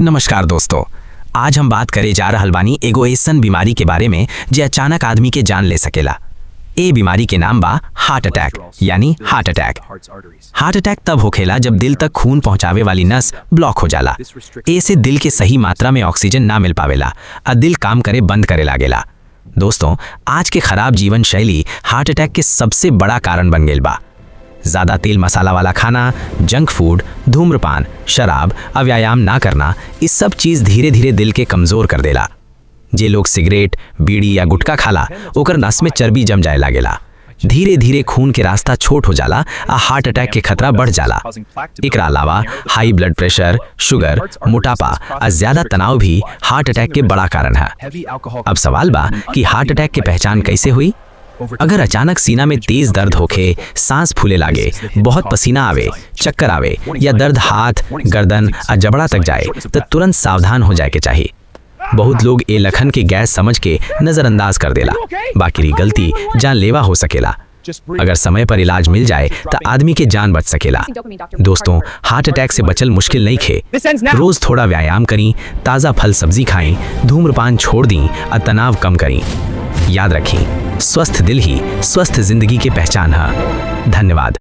नमस्कार दोस्तों, आज हम बात करे जा रहल बानी एगो ऐसन बीमारी के बारे में जे अचानक आदमी के जान ले सकेला। ए बीमारी के नाम बा हार्ट अटैक, यानी हार्ट अटैक। हार्ट अटैक तब होखेला जब दिल तक खून पहुंचावे वाली नस ब्लॉक हो जाला। ऐसे दिल के सही मात्रा में ऑक्सीजन ना मिल पावेला आ दिल काम करे बंद करे लागेला। दोस्तों, आज के खराब जीवन शैली हार्ट अटैक के सबसे बड़ा कारण बन गईल बा। ज़्यादा तेल मसाला वाला खाना, जंक फूड, धूम्रपान, शराब, व्यायाम ना करना, इस सब चीज़ धीरे धीरे दिल के कमज़ोर कर देला। जे लोग सिगरेट, बीड़ी या गुटखा खाला, ओकर नस में चर्बी जम जाए लागेला। धीरे धीरे खून के रास्ता छोट हो जाला आ हार्ट अटैक के खतरा बढ़ जाला। एकरा अलावा हाई ब्लड प्रेशर, शुगर, मोटापा आ ज्यादा तनाव भी हार्ट अटैक के बड़ा कारण है। अब सवाल बा कि हार्ट अटैक के पहचान कैसे हुई? अगर अचानक सीना में तेज दर्द होखे, सांस फूले लागे, बहुत पसीना आवे, चक्कर आवे या दर्द हाथ, गर्दन आ जबड़ा तक जाए, तो तुरंत सावधान हो जाए के चाहिए। बहुत लोग ए लखन के गैस समझ के नज़रअंदाज कर देला, बाकी गलती जानलेवा हो सकेला। अगर समय पर इलाज मिल जाए तो आदमी के जान बच सकेला। दोस्तों, हार्ट अटैक से बचल मुश्किल नहीं खे। रोज थोड़ा व्यायाम करी, ताज़ा फल सब्जी खाएं, धूम्रपान छोड़ दी और तनाव कम करी। याद रखें, स्वस्थ दिल ही स्वस्थ जिंदगी के पहचान है। धन्यवाद।